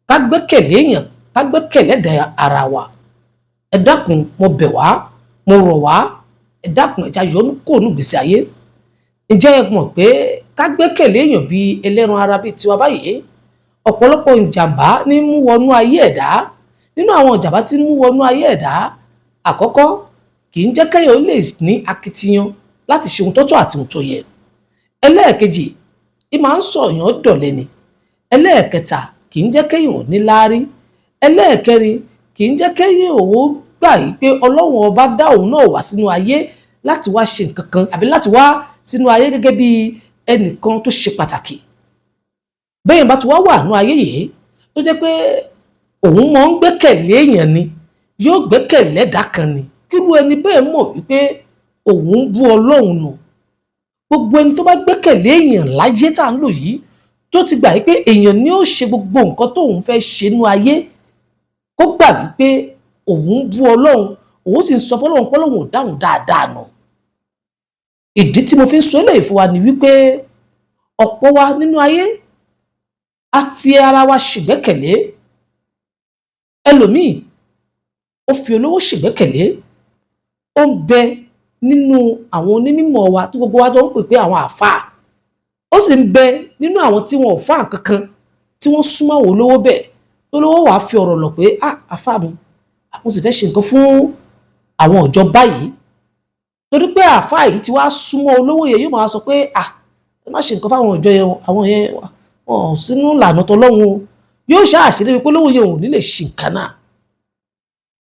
Ká gbẹ́kẹ̀lé èèyàn, ká gbẹ́kẹ̀lé ẹ̀dá ara wa. Ẹ dákun, mo bẹ̀ wá, mo rọ̀ wá, ẹ dákun, ẹ jẹ́ á yọnu kúrò nínú ìgbésí ayé. Ǹjẹ́ ẹ mọ̀ pé ká gbẹ́kẹ̀lé èèyàn bíi ẹlẹ́ran ara bíi tiwa báyìí, ọ̀pọ̀lọpọ̀ ìjàmbá ní mú wọnú ayé ẹ̀dá? Nínú àwọn ìjàmbá tí mú wọnú ayé ẹ̀dá, àkọ́kọ́, kì í jẹ́ kéèyàn lè ní akitiyan láti ṣe ohun tó tọ́ àti ohun tó yẹ. Ẹlẹ́ẹ̀kejì, ì máa ń sọ èèyàn dọ̀lẹ ni. Ẹlẹ́ẹ̀kẹta, kì í jẹ́ kéèyàn ò ní láárí. Ẹlẹ́ẹ̀kẹrin, kì í jẹ́ kéèyàn ò gbà yí pé Ọlọ́run Ọba dá òun náà wá sínú ayé láti wá ṣe nǹkan kan àbí láti wá sínú ayé gẹ́gẹ́ bí ẹnìkan tó ṣe pàtàkì. Bẹ́ẹ̀ bá ti wá wà nínú ayé yìí, tó jẹ́ pé òun máa ń gbẹ́kẹ̀lé èèyàn ni, yóò gbẹ́kẹ̀lé ẹ̀dá kan ni, kírú ẹni bẹ́ẹ̀ mọ̀ wípé òun ń bú Ọlọ́run nù. Gbogbo ẹni tó bá gbẹ́kẹ̀lé èèyàn láyé tá à ń lò yìí, tó ti gbà wípé èèyàn ni ó ṣe gbogbo nǹkan tóun fẹ́ ṣe nínú ayé, kó gbà wípé òun ń bú Ọlọ́run, òun sì ń sọ fọlọ́run pọ́lọ́run ò dáhùn dáadáa nù. Ìdí tí mo fi ń sọ eléyìí fún wa ni wípé ọ̀pọ̀ wa nínú ayé, a fi ara wa ṣègbẹ́kẹ̀lé. Ẹlòmíì, ó fi olówó ṣègbẹ́kẹ̀lé. Ó ń bẹ nínú àwọn onímọ̀ wa tí gbogbo wa jọ ń pè pé àwọn àáfàá, ó sì ń bẹ nínú àwọn tí wọn ò fáà kankan, tí wọ́n súnmọ́ àwọn olówó bẹ́ẹ̀, tó lówó wàá fi ọ̀rọ̀ lọ̀ pé, "Ah, àáfàá mi, mo sì fẹ́ ṣe nǹkan fún àwọn ọ̀jọ́ báyìí." Torí pé àáfàá yìí ti wá súnmọ́ olówó yẹn, yóò máa sọ pé, "Ah, ẹ má ṣe nǹkan fáwọn ọ̀jọ́ yẹn, àwọn yẹn wọn ò sínú ìlànà tọlọ́run o." Yóò ṣáà débi pé olówó yẹn ò ní lè ṣe nǹkan náà.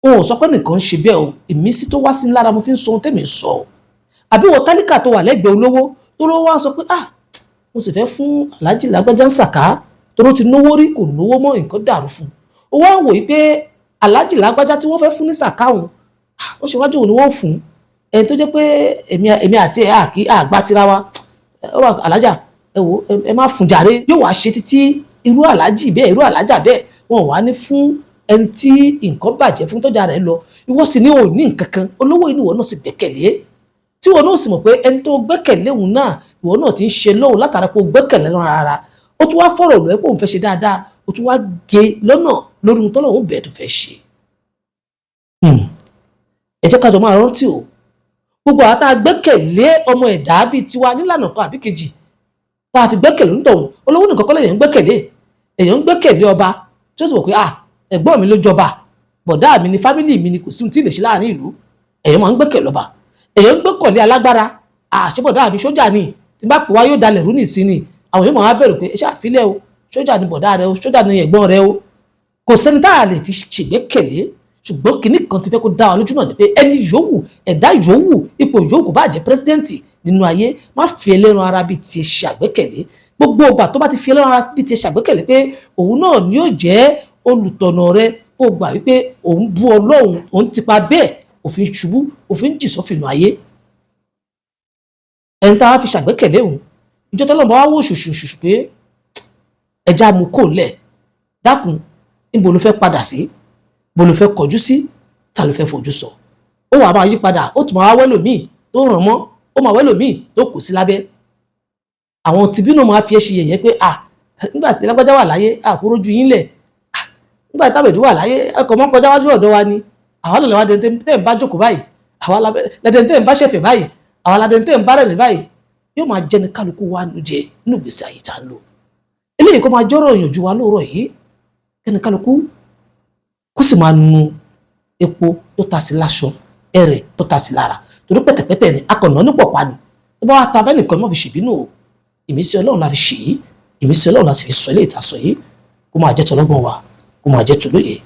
Òun ò sọ pé nìkan ń ṣe bẹ́ẹ̀ o. Ìmísí tó wá sí lára mo fi ń sọ ohun tẹ́mi ń sọ o. Àbí wọ́n tálíkà tó wà lẹ́gbẹ̀ẹ́ olówó, tó lówó wá sọ pé, "Ah, mo sì fẹ́ fún Aláàjì lágbájá ń sàká," tó ti náwó rí, kò náwó mọ́, nǹkan dàrú fún un, ó wá wò yí pé Aláàjì lágbájá tí wọ́n fẹ́ fún ní sàká òun, ó ṣe wájú òun ni wọ́n fún ẹni tó jẹ́ pé èmi àti ẹ̀ àkí àgbà tira wa. Alájà, ẹ wò, ẹ má fún jàre. Yóò wá ṣe títí, irú aláàjì bẹ́ẹ̀, irú alájà bẹ́ẹ̀, wọn wá ní fún ẹni tí nǹkan bàjẹ́ fún, tọ́jà rẹ̀ lọ. Ìwọ sì ní òní nǹkan kan, olówó inú ìwọ náà sì gbẹ́kẹ̀lé, tí ìwọ náà sì mọ̀ pé ẹni tó gbẹ́kẹ̀lé òun náà, ìwọ náà ti ń ṣe lóhùn látara pé o gbẹ́kẹ̀lé náà rárá. Ó tún wá fọ̀rọ̀ lọ ẹ́ pé òun fẹ́ ṣe dáadáa, ó tún wá gé lọ́nà lórí ohun tọ́lọ́hún bẹ́ẹ̀ tó fẹ́ ṣe. Ẹ jẹ́ ká jọ máa rántí o. Gbogbo àwọn tá a gbẹ́kẹ̀lé ọmọ ẹ̀dá bíi tiwa nílànà kan àbí kejì, tá a fi gbẹ́kẹ̀lé onítọ̀hún, olówó nìkan kọ́ lèèyàn ń gbẹ́kẹ̀lé. Èèyàn ń gbẹ́kẹ̀lé ọba tí ó ti wọ̀ pé, "Ah, ẹ̀gbọ́n mi ló jọba, bọ̀dá mi ni, family mi ni, kò sí ohun tí ì lè ṣe láàrin ìlú." Èèyàn máa ń gbẹ́kẹ̀lé ọba. Èèyàn ń gbẹ́kẹ̀lé alágbára. "Ah, ṣé bọ̀dá mi sójà ni? Tí n bá pè wá, yóò dalẹ̀ rú nìsín ni." Àwọn yóò máa bẹ̀rù pé, "Ẹ ṣàfilẹ̀ o, sójà ni bọ̀dá rẹ o, sójà ni ẹ̀gbọ́n rẹ o." Kò sẹ́ni tá a lè fi ṣègbẹ́kẹ̀lé, ṣùgbọ́n kinní kan ti fẹ́ kó dá wa lójú náà ni pé ẹni yòówù, ẹ̀dá yòówù, ipò yòówù kò bá jẹ́ president nínú ayé, má fi ẹlẹ́ran ara bíi tiẹ̀ ṣe àgbẹ́kẹ̀lé. Gbogbo ìgbà tó bá ti fi ẹlẹ́ran ara bíi tiẹ̀ ṣe àgbẹ́kẹ̀lé pé òun náà ni yóò jẹ́ olùtọ̀nà rẹ, kó gbà wípé òun bú Ọlọ́run, òun tipa bẹ́ẹ̀ òfin ṣubú, òfin jì sọ́fìnà ayé. Ẹni tá a fi ṣàgbẹ́kẹ̀lé òun, ìjọ tọ́lọ́mọ wá wò ṣùṣùṣùṣù pé ẹja mú kó lẹ̀, dákun, níbo ló fẹ́ padà sí? Bó ló fẹ́ kọjú sí? Ta ló fẹ́ fojú sọ? Ó wàá máa yí padà, ó tún máa wẹ́lòmíì tó ràn mọ́, ó máa wẹ́lòmíì tó kù sí lábẹ́. Àwọn tìbí náà máa fi ẹ́ ṣe yẹ̀yẹ́ pé, "À, nígbà tí lágbájá wà láyé, àkúrójú yín lẹ̀. Nígbà tí tàbẹ̀dù wà láyé, ẹkọ̀ mọ́ kọjá wájú ọ̀dọ̀ wa ni. Àwa lọ́lẹ̀ wá dẹni tẹ́ ń bá jókòó báyìí, àwa lẹ́dẹ̀ẹ́ tẹ́ ń bá ṣẹ̀fẹ̀ báyìí, àwa lẹ́dẹ̀ẹ́ tẹ́ ń bá rẹ̀ ní báyìí." Yóò máa jẹ́ni kálukú wa nù jẹ nínú ìgbésí ayé tá a lò. Eléyìí kó máa jọ́rọ̀ ìyànjú wa lóòrọ̀ yìí, kẹ́ni kálukú kó sì máa nu epo tó ta sí láṣọ, ẹrẹ̀ tó ta sí lára, torí pẹ̀tẹ̀pẹ̀tẹ̀ ni akọ̀nà ní pọ̀pá ni. Tó bá wá ta bẹ́ẹ̀ nìkan, má fi ṣèbínú o. Ìmísí Ọlọ́run la fi ṣe yìí, ìmísí Ọlọ́run la sì fi sọ eléyìí tá a sọ yìí. Kó máa jẹ́ tọlọ́gbọ́n wa, kó máa jẹ́ tolóye.